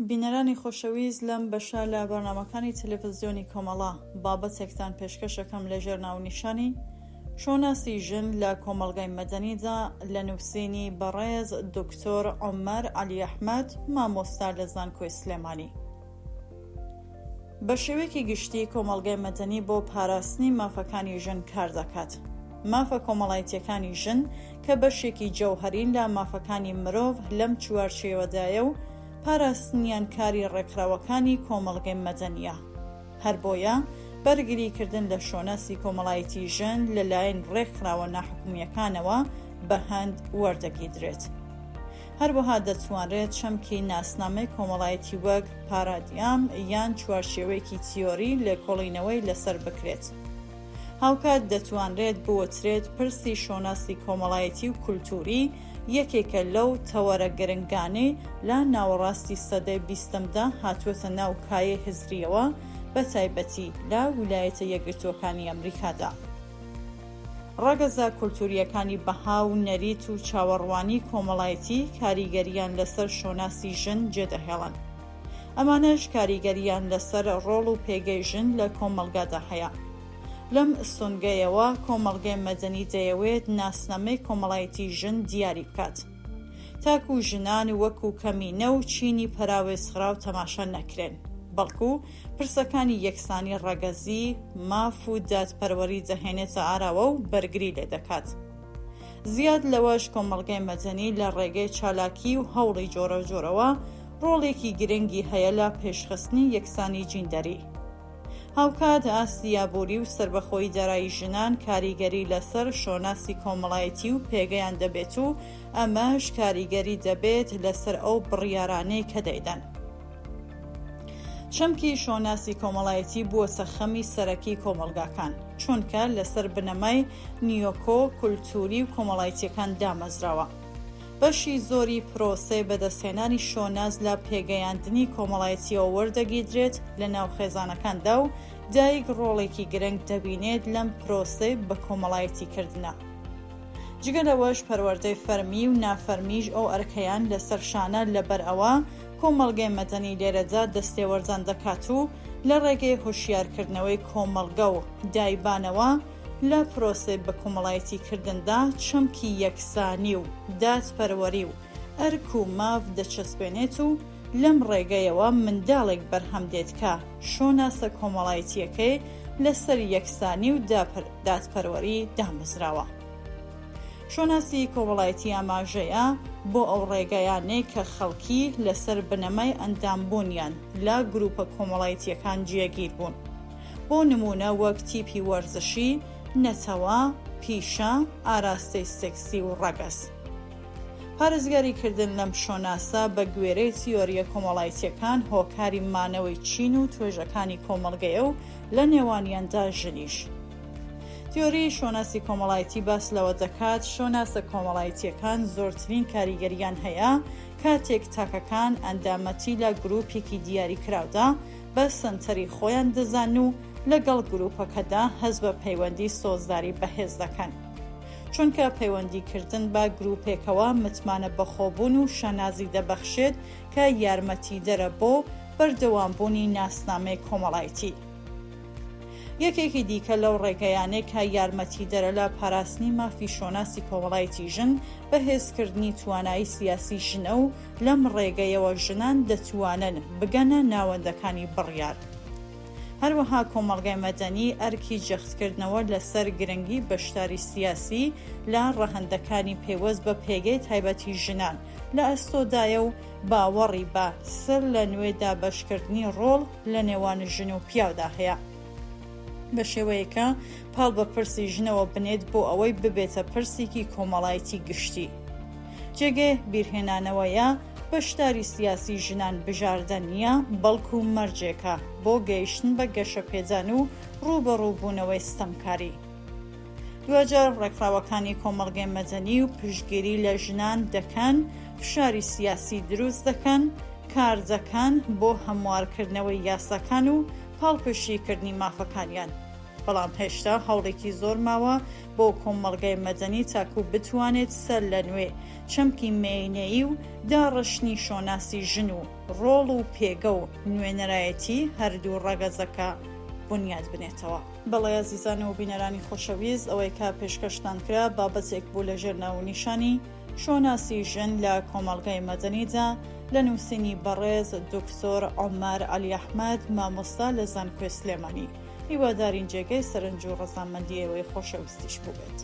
بینەرانی خۆشەویست لەم بەشە لە بەرنامەکانی تەلەفزیۆنی کۆمەڵە بابەتێکتان پێشکەشەکەم لەژێر ناونیشانی شۆناسی ژن لە کۆمەڵگای مەدەنیدا لە نووسینی بەڕێز دکتۆر عومەر عەلی ئەحمەد مامۆستا لە زانکۆی سلێمانی. بە شێوەیەکی گشتی کۆمەڵگای مەدەنی بۆ پاراستنی مافەکانی ژن کار دەکات. مافە کۆمەڵایتیەکانی ژن کە بەشێکی جەوهەرین لە مافەکانی مرۆڤ لەم چوارچێوەدایە و پاراستنیان کاری ڕێکخراوەکانی کۆمەڵگەی مەدەنیە. هەر بۆیە بەرگریکردن لە شۆناسی کۆمەڵایەتی ژن لەلایەن ڕێکخراوە ناحکومییەکانەوە بە هەند وەردەگیردرێت. هەروەها دەتوانرێت چەمکی ناسنامەی کۆمەڵایەتی وەک پارادیام یان چوارچێوەیەکی تیۆری لێکۆڵینەوەی لەسەر بکرێت. هاوکات دەتوانرێت بوترێت پرسی شۆناسی کۆمەڵایەتی و کولتووری یەکێکە لەو تەوەرە گرنگانەی لە ناوەڕاستی سەدەی بیستەمدا هاتووەتە ناو کایەی هزرییەوە بەتایبەتی لە ویلایەتە یەکگرتووەکانی ئەمریکادا. ڕەگەزە کولتوورییەکانی بەها و نەریت و چاوەڕوانی کۆمەڵایەتی کاریگەرییان لەسەر شۆناسی ژن جێدەهێڵن. ئەمانەش کاریگەرییان لەسەر ڕۆڵ و پێگەی ژن لە کۆمەڵگادا هەیە. لەم سۆنگەیەوە کۆمەڵگەی مەدەنی دەیەوێت ناسنامەی کۆمەڵایەتی ژن دیاری بکات. تاکو ژنان وەکو کەمینە و چینی پەراوێزخراو تەماشا نەکرێن، بەڵکو پرسەکانی یەکسانی ڕەگەزی، ماف و دادپەروەری دەهێنێتە ئاراوە و بەرگری لێدەکات. زیاد لەوەش کۆمەڵگای مەدەنی لە ڕێگەی چالاکی و هەوڵی جۆراوجۆرەوە ڕۆڵێکی گرنگی هەیە لە پێشخستنی یەکسانی جیندەری. هاوکات ئاستی ئابووری و سەربەخۆیی دارایی ژنان کاریگەری لەسەر شۆناسی کۆمەڵایەتی و پێگەیان دەبێت و ئەمەش کاریگەری دەبێت لەسەر ئەو بڕیارانەی کە دەیدەن. چەمکی شۆناسی کۆمەڵایەتی بووەتە خەمی سەرەکی کۆمەڵگاکان، چونکە لەسەر بنەمای نیۆکۆ کولتووری و کۆمەڵایتیەکان دامەزراوە. بەشی زۆری پرۆسەی بەدەستهێنانی شۆناس لە پێگەیاندنی کۆمەڵایەتیەوە وەردەگیردرێت لەناو خێزانەکاندا و دایک ڕۆڵێکی گرنگ دەبینێت لەم پرۆسەی بەکۆمەڵایەتیکردنە. جگە لەوەش پەروەردەی فەرمی و نافەرمیش ئەو ئەرکەیان لەسەر شانە لەبەر ئەوە کۆمەڵگەی مەدەنی لێرەدا دەستێوەردان دەکات و لە ڕێگەی هۆشیارکردنەوەی کۆمەڵگە و دایبانەوە لە پرۆسەی بەکۆمەڵایەتی کردندا چەمکی یەکسانی و دادپەروەری و ئەرک و ماف دەچەسپێنێت و لەم ڕێگەیەوە منداڵێک بەرهەم دێت کە شۆناسە کۆمەڵایتییەکەی لەسەر یەکسانی و دادپەروەری دامەزراوە. شۆناسی کۆمەڵایەتی ئاماژەیە بۆ ئەو ڕێگایانەی کە خەڵکی لەسەر بنەمای ئەندامبوونیان لە گرووپە کۆمەڵایتییەکان جێگیر بوون. بۆ نموونە وەک تیپی وەرزشی، نەتەوە، پیشە، ئاراستەی سێکسی و ڕەگەز. پارێزگاری کردن لەم شۆناسە بە گوێرەی تیۆرییە کۆمەڵایتییەکان هۆکاری مانەوەی چین و توێژەکانی کۆمەڵگەیە و لە نێوانیاندا ژنیش. تیۆریی شۆناسی کۆمەڵایەتی باس لەوە دەکات شۆناسە کۆمەڵایەتییەکان زۆرترین کاریگەرییان هەیە کاتێک تاکەکان ئەندامەتی لە گرووپێکی دیاریکراودا بە سەنتەری خۆیان دەزانن و لەگەڵ گرووپەکەدا هەست بە پەیوەندی سۆزداری بەهێز دەکەن. چونکە پەیوەندیکردن بە گرووپێکەوە متمانە بەخۆبوون و شانازی دەبەخشێت کە یارمەتیدەرە بۆ بەردەوامبوونی ناسنامەی کۆمەڵایەتی. یەکێکی دیکە لەو ڕێگەیانەی کە یارمەتیدەرە لە پاراستنی مافی شۆناسی کۆمەڵایەتی ژن، بەهێزکردنی توانایی سیاسی ژنە و لەم ڕێگەیەوە ژنان دەتوانن بگەنە ناوەندەکانی بڕیار. هەروەها کۆمەڵگای مەدەنی ئەرکی جەختکردنەوە لەسەر گرنگی بەشداری سیاسی لە ڕەهەندەکانی پەیوەست بە پێگەی تایبەتی ژنان لە ئەستۆدایە و باوەڕی بە سەر لە نوێ دابەشکردنی ڕۆڵ لە نێوان ژن و پیاودا هەیە بە شێوەیەک کە پاڵ بە پرسی ژنەوە بنێت بۆ ئەوەی ببێتە پرسێکی کۆمەڵایەتی گشتی. جێگەی بیرهێنانەوەیە بەشداری سیاسی ژنان بژاردە نییە، بەڵکو مەرجێکە بۆ گەیشتن بە گەشەپێدان و ڕووبەڕووبوونەوەی ستەمکاری. دواجار ڕێکخراوەکانی کۆمەڵگەی مەدەنی و پشتگیری لە ژنان دەکەن، فشاری سیاسی دروست دەکەن، کاردەکەن بۆ هەموارکردنەوەی یاساکان و پاڵپشتیکردنی مافەکانیان. بەڵام هێشتا هەوڵێکی زۆر ماوە بۆ کۆمەڵگای مەدەنی تاکو بتوانێت سەر لە نوێ چەمکی مێینەیی و داڕشتنی شۆناسی ژن و ڕۆڵ و پێگە و نوێنەرایەتی هەردوو ڕەگەزەکە بنیات بنێتەوە. بەڵێ ئازیزان و بینەرانی خۆشەویست ئەوەی کە پێشکەشتان کرا بابەتێک بوو لە ژێر ناوونیشانی، شۆناسی ژن لە کۆمەڵگای مەدەنیدا، لە نووسینی بەڕێز دکتۆر عومەر عەلی ئەحمەد مامۆستا لە زانکۆی سلێمانی. هیوادارین جێگای سەرنج و ڕەزامەندی ئێوەی خۆشەویستیش بووبێت.